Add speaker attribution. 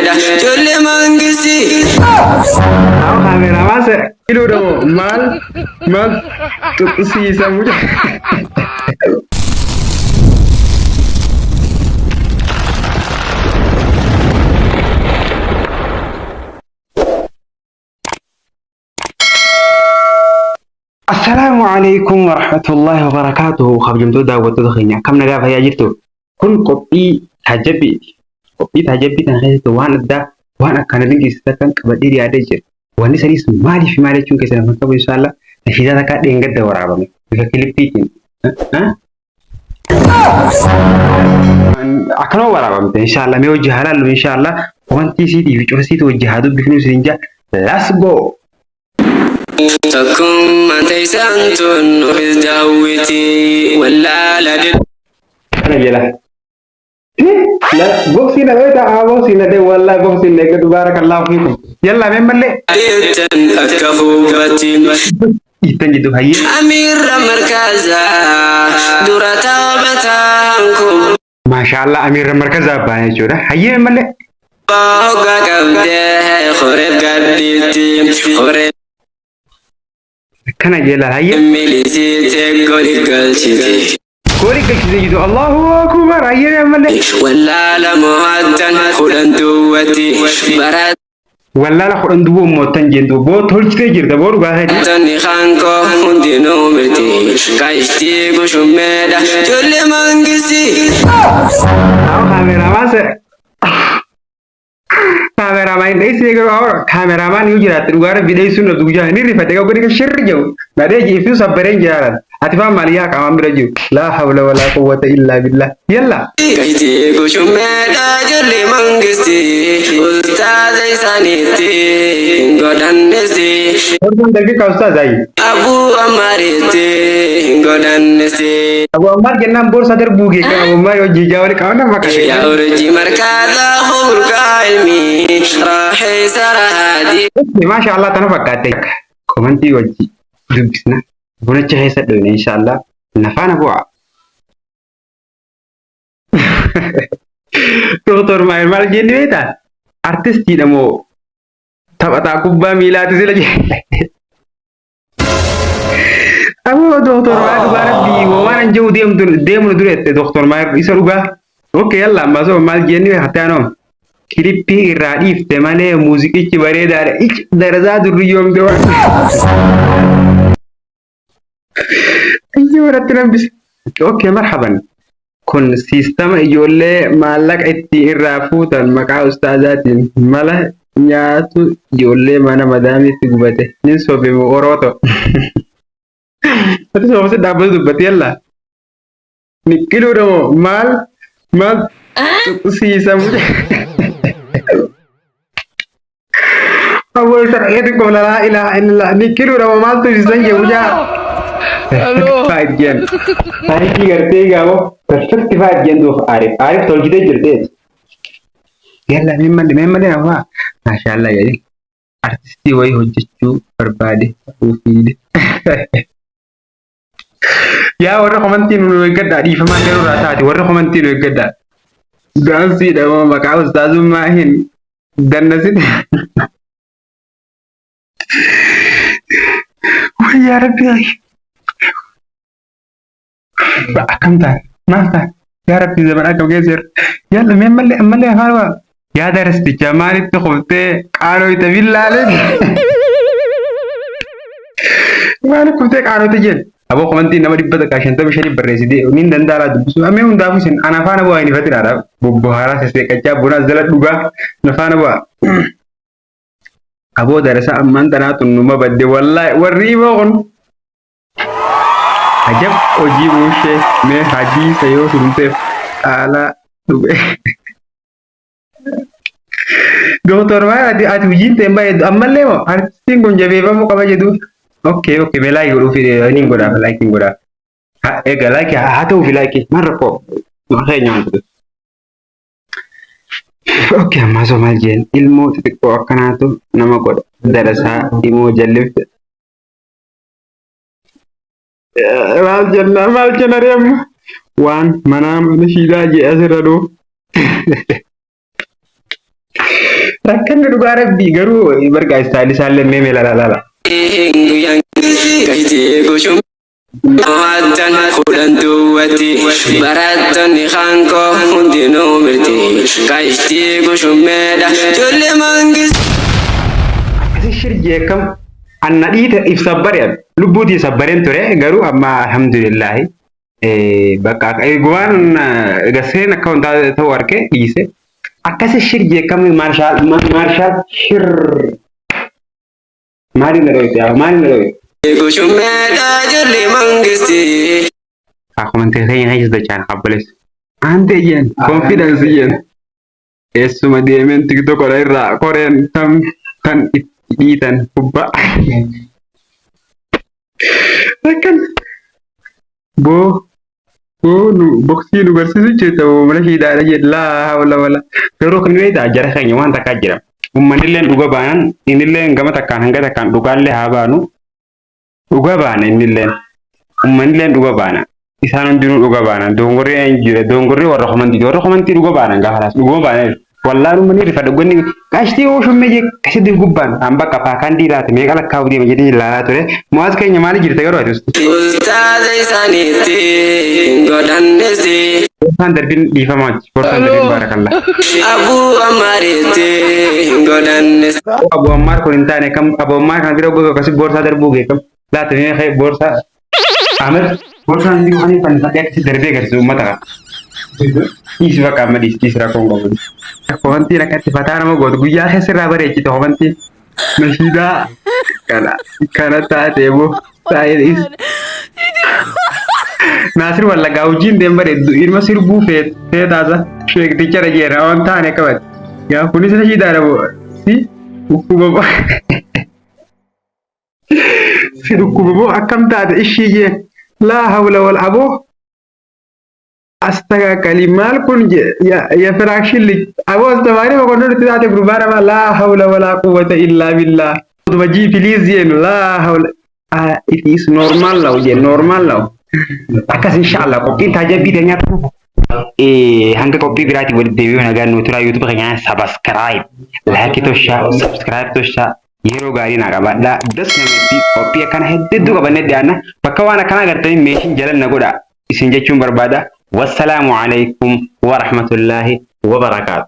Speaker 1: Gushummeedha ijoollee mangistii.
Speaker 2: Awo kaameramaa se hidhuudha moo maal maal tuqsiisa mucaa. Assalaamu alaikum warahmatullahi wabarakaatuhu kabajamtoota daawwattoota keenya akkam nagaa fayyaa jirtu kun qophii taajjabbiiti. Qophii taajjabbii kana keessatti waan addaa waan akkaan dinqisiisaa kan qabadhee dhiyaatee jira. Wanni saniis maaliif maal jechuun keessan afaan qabu inshaallah nashiidaa takkaa dheengadda waraabame bifa kilippiitiin. Akkanuma waraabamte inshaallah mee hojii haa laallu inshaallah wanti isiitii fi cufasiitu hojii haa dubbifnu isin jaa let's go.
Speaker 1: Tokkummaan teessaan tun nuufis daawwiti wallaala
Speaker 2: Kana jala. Boksii na beektaa? Haa boksii na dhee wallahi boksii na eeggatu baarakallaahu fiikum. Yallaa mee mallee.
Speaker 1: Dhiittan akka hubbatti.
Speaker 2: Dhiittan jedhu hayyee.
Speaker 1: Amiirra markazaa dura taphataan kubbaa
Speaker 2: Maashaallah amiirra markazaa baana jechuudha. Hayyee mee mallee.
Speaker 1: Hoggaa qabdee horeef gadhiitti horee
Speaker 2: Akkana jala hayyee.
Speaker 1: milisiite goli galchite.
Speaker 2: Gooli galchite jiru Allahu akbar hayyee mee mallee.
Speaker 1: Wallaala mo'attan kudhan duwwatti barattoonni
Speaker 2: Wallaala kudhan duwwa moottan jeentu boo tolchitee jirta boo dhugaa keeti.
Speaker 1: Kankoo hundinuu mirti qashtii gushummeedha ijoollee mangistii.
Speaker 2: Awo kaameramaan se kaameramaan hin dheessine garuu awo kaameramaan yoo jiraatte dhugaa rabbi dheessuun dhabdu guyyaa ni rifate gadi ka shirri jedhu na dhee jeeftuu sabbareen jiraaran ati faan maal yaa qaamaan bira jiru laa hawla walaa quwwata illaa billah yalla.
Speaker 1: Qashtii gushummeedha ijoollee mangistii ustaaza isaaniitti hin godhannisti.
Speaker 2: Torban daqiiqa ustaaz ayi.
Speaker 1: Abuu Ammaaritti hin godhannisti.
Speaker 2: Abu Ammaar jennaan boorsaa darbuu kee kan Abu Ammaar hojii ijaa wali qaban nama kan.
Speaker 1: Yaa urjii markaazaa hulqaa ilmii raaxeessa rahaadii.
Speaker 2: Maasha Allah tana fakkaatte. Komantii wajji dubbisna. Bunacha keessa dhoyne insha Allah. Nafaana bu'a. Doktor Maayil maal jenni beektaa? Artistiidha moo taphataa kubbaa miilaati sila jedhe. Aboo Doktor Maayil dhugaa rabbii waan an jedhu deemtu deemu nu dura jette Doktor Maayil isa dhugaa. Okkee yalla ammaa soo maal jenni beektaa anoo? Kilippii irraa dhiifte malee muuziqichi bareedaadha. Ic darasaa durriyyoomte waan. Iyyuu irratti nambise. Okay, marhaban. Kun siistama ijoollee maallaqa itti irraa fuutan maqaa ustaazaatiin mala nyaatu ijoollee mana madaamiitti gubate. Nin sobe moo orooto. Ati soobasi dhaabbatu dubbatti yalla. Niqqiluudha moo maal maal tuqsiisa mucaa. Aboo isa dhaqeetti qofla laa ilaaha illallah niqqiluudha moo maal tuqsiisan jee mucaa. Perfect fight jeen. Fightii gartee gaaboo perfect fight jeen duuf Arif. Arif tolchitee jirteeti. Yalla mee malee mee malee hawaa. Maashaallah jedhee. Artistii wayii hojjechuu barbaade ta'uu fiide. Yaa warra komantii nu eeggadhaa dhiifamaa yeroo irraa taate warra komantii nu eeggadhaa. Daansiidha moo maqaa ustaazummaa hin dannasin. Wayyaa rabbi akkam taate maal taate yaa rabbi zaman akkam keessa jirra. Yalla mee ammallee ammallee afaan waa yaa darasticha maalitti kuftee qaanoyte billaalee. Maaliif kuftee qaanoyte jeen. Aboo komantii nama 155 barreessitee niin danda'aa dubbisuu amee hundaafuu isin ana faana bu'aa hin ifatinaadha. Bobbohaaraa sesseeqachaa bunaas jala dhugaa na faana bu'aa. Aboo darasaa ammaan tanaa tun numa badde wallaahi warri imoo kun. Ajab hojii buushee mee hadiisa yoo himteef caalaa dhuge. Doktor maal ati ati hojiin ta'e baay'ee ammallee moo artistiin kun jabeeffamuu qaba jedhu. Okay okay mee laayikii godhuuf niin godhaaf laayikiin godhaaf. Egaa laayikii haa ta'uufi laayikii maal rakkoo keenya waan ta'eef. Okay ammaa soo maal jeen ilmoo xixiqqoo akkanaatu nama godha darasaa imoo jallifte. Maal jenna maal jenna ree amma waan manaa mana shiidaa jee asirra dhufu. Rakkanni dhugaa rabbii garuu bargaa style isaallee mee mee lala lala.
Speaker 1: Guyyaan gahitee gushum Mo'attan kudhan duwwatti barattoonni hankoo hundinuu mirti kashtii gushummeedha ijoollee mangistii.
Speaker 2: Akkasi shirjee akkam anna dhiite if sabbare lubbuutii sabbareen ture garuu amma alhamdulillahi bakka gumaan gaseen akka wantaa ta'u arge dhiise. Akkasi shirjee akkam maarshaal maarshaal shir maaliin na dhoyte maaliin na dhoyte.
Speaker 1: Gushummeedha ijoollee mangistii.
Speaker 2: Comment keenya keessa dachaan kabbaleessu. Ante jeen confidence jeen. Eessuma deemeen TikTok irraa koreen tam tan itti dhiitan kubbaa. Akkan boo boo nu boksii nu barsiisu jirta mana shiidhaadha jedhe laa hawla wala. Garuu kan beektaa jara keenya waan takkaa jira. Uummanillee dhuga baanan innillee gama takkaan hanga takkaan dhugaallee haa baanu. Dhuga baana innilleen. Uummanillee dhuga baana. Isaan hundinuu dhuga baana. Dongorri eenyu jira? Dongorri warra komantiiti. Warra komantii dhuga baanan gaafa laas dhuguma baana. Wallaan uummanni rifa dhuganni qashtii ooshummee jee akkasitti gubbaan an bakka paakandii laate meeqa lakkaa'uu deema jedhee ilaalaa ture. Mo'aas keenya maali jirta garuu ati?
Speaker 1: Ustaaza isaaniitti godhannisti.
Speaker 2: Borsaan darbin dhiifamaa borsaan darbin baarakallaa.
Speaker 1: Abuu Ammaaritti godhannisti.
Speaker 2: Abu Ammaar kun hin taane kam Abu Ammaar kana bira goga akkasii boorsaa darbuu beekam. Laata mee boorsaa Ahmed borsaan inni waan fannifadhee akkasii darbee agarsiisu uummata kana. Dhiisi bakka amma dhiisi dhiisi rakkoon qabu. Komantiin akkatti fataa nama gootu guyyaa keessa irraa bareechite komantiin nashiidaa kana kana taatee moo taa'ee dhiisi. Naasir Wallaggaa hojiin deem bareeddu ilma sirbuu feetaasa sheekticha dhageera waan taane qabate. Yaa kunis nashiidaadha moo si dhukkuba si dhukkuba moo akkam taate ishii jee laa hawla wal aboo astagaakali maal kun የፍራክሽን ልጅ አቦ አስተማሪ መኮንን itti taate gurbaa nama laa hawla walaa quwwata illaa billah utuma ji please jeen laa hawla it is normal law jeen normal law akkas inshallah qophiin taajabbii teenyaa hanga qophii biraatiin walitti deebi'uu nagaan nu turaa. YouTube keenyaa subscribe, like toshaa, subscribe toshaa. Yeroo gaarii naa qabaadhaa. Das namatti qophii akkana hedduu qabannee dhiyaanna. Bakka waan akkanaa agartanii meeshin jalan na godha isin jechuun barbaada. Wassalaamu alaikum warahmatullaahi wabarakaatu.